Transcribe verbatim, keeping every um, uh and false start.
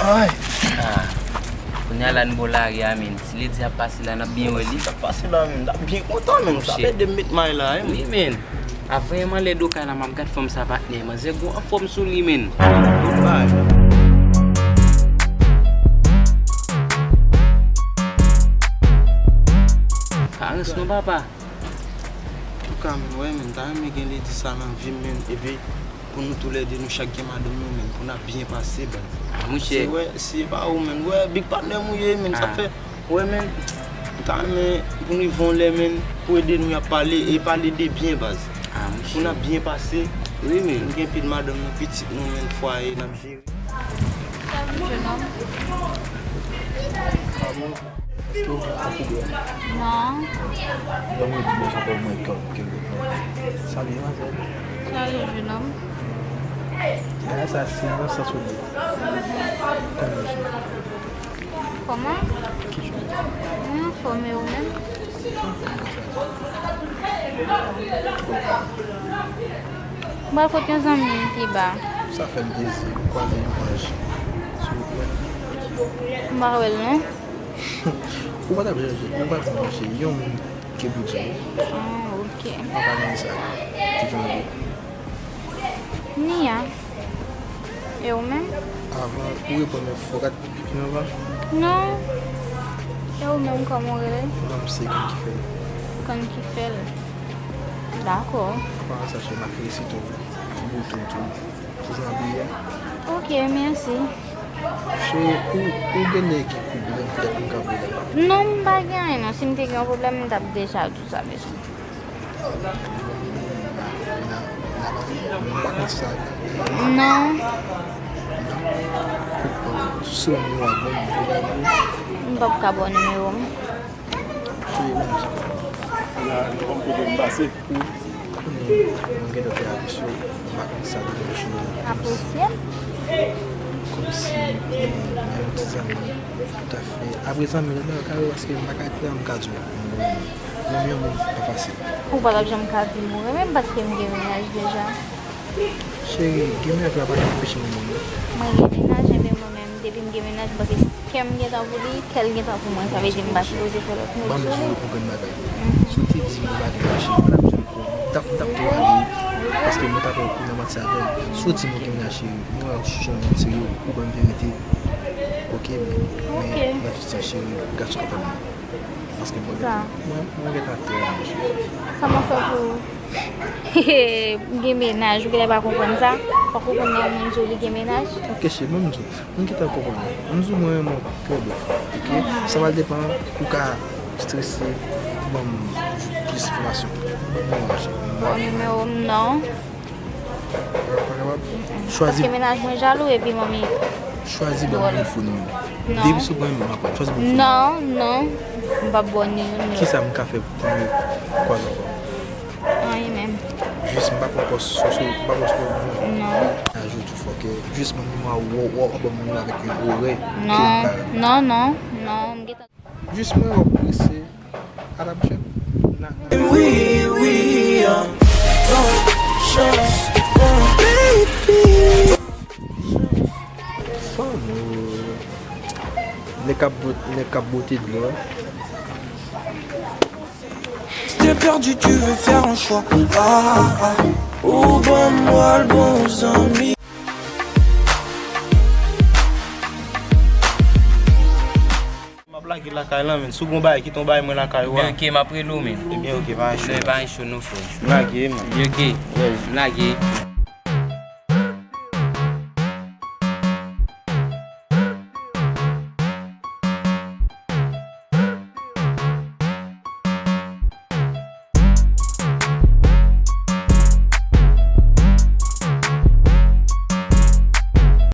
Ay. Ah. Kounye a la n bò lari a, men. Si Ledi ap pase la, n ap byen wè li. L ap pase la, men. L ap byen kontan, men. Sa fè de m met may la, wi, men. Wi, men. Avoye m anlè do kay la, m ap gad fòm sa, patnè. Manzè gwo anfòm sou li, men. Goodbye. Parans nou, papa. Antouka, men, wè, men, ta renmen gen Ledi sa nan vi m, men, epi pou nou toulède, nou chak gen madanm nou, men, pou n ap byen pase, baz. Ah, monchè. Se, wè, se pa ou, men, wè, big patnè m ou ye, men, sa fè, wè, men, ta renmen pou n rive yon lè, men, pou ede nou y ap pale, e pale de byen, baz. Ah, monchè. Pou n ap byen pase, wi, men, nou gen pil madanm nou, pitit nou, men, fwaye, n ap jere. Salut, jeune homme. Èske w gen yon pwoblèm? Non. Ban mwen di bonswa pou mwen kè, kè. Salut, madmwazèl. Salut, jeune homme. Bagay sa, se yon sans ou di. Kòman w ye? Kòman? Kijan w ye? Mwen anfòm, e ou menm? M pral kot yon zanmi m pi ba. Sa fè m plezi, m kwaze yon anj. Silvouplè. M pa wè l non. Ou pa t ap chèche, ou pa t ap chèche yon moun ke pou di w. Ah, ok. An palan de sa, kijan w ye? Nia. E ou menm? Avan ou reponn mwen, fò w gad pipi m anvan. Non. E ou menm, kòman w rele? Non, m se Kan ki fè l. Kan ki fè l. Dakò. An palan de sa, cheri, m ap felisite w pou bote w tou. Toujou abiye. Ok, mèsi. Cheri, ou, ou genlè gen pwoblèm, petèt m ka ba w. Non, m pa gen anyen non. Si m te gen yon pwoblèm, m t ap deja di w sa, mesye. M pa konn sa. Non. Sou nimewo a, bon, m pa ka ba w nimewo m. Cheri, bon, la, nou konn kote m pase. Ou konnen mwen gentan fè apresye w, m pa konn sa de mwen cheri. Apresye? Kòmsi, menm ti zanmi, toutafè. Apre zanmi, lè nan kare, paske m pa ka di la, m ka di w. Renmen yon moun pa fasil. Ou pa t ap janm ka di m ou renmen m paske m gen mennaj deja. Cheri, gen mennaj la pa ka anpeche m renmen w non. Mwen gen mennaj, enben mwen menm, depi m gen mennaj, m panse kè m gentan pou li, kè l gentan pou mwen. Sa vle di m pa sipoze fè lòt moun sou li. Ban m di w yon grenn bagay. Si w te di m ou pa gen mennaj, cheri, m pa t ap janm, m t ap, m t ap tou ale, paske mwen t ap wè w nan manti avè m. Si w di m ou gen mennaj, cheri, mwen wè w sou yon moun serye, ou ban m verite. Ok, men, men, nan tout sans, cheri, gason ka fè m mal. Paske m pa gen, mwen, mwen gentan atè la, monchè. Sa m ap fè pou ou? M gen mennaj, ou genlè pa konprann sa. Ou pa konprann lè yon moun di w li gen mennaj? Ok, cheri, ban m di w, m gentan konprann ou. M di w mwen renmen w trè byen. Ok? Sa va depann, ou ka strese pou ban m plis enfòmasyon. Ban m nimewo a, cheri. Bon, nimewo m non. Pa kapab? Chwazi. Paske mennaj mwen jalou epi manmi. Chwazi ban m nimewo fon ou. Non. Depi si w gen nimewo m ap pran. Chwazi ban m fon ou. Non, non. M p ap ba w nimewo. Kisa m ka fè pou m kwaze ankò? Anyen menm. Jis m pa pran kò sou, sou, m pa pran sou non. Non. Ajoute fòkè. Jis ban m nimewo a, w, w, w ban m nimewo avèk yon orè ke m pa. Non, non, non, non, m gentan Jis mwen wè w prese. Ala m chèf. Na, na. Wi, wi, ah. Bon chans, bon baby. Fanm, nèg k ap bwot-, nèg k ap bwote dlo a. Si t'es perdu, tu veux faire un choix. Ah, ah. Ou ban mwen l bon zanmi. M ap lage lakay lan, men. Si w gen yon bagay, kite yon bagay mwen lakay ou a. Ebyen, ok, m ap rele w, men. Ebyen, ok, pa gen cho. Men pa gen cho non, frè. M lage, man. Ebyen, ok. Yeah. M lage.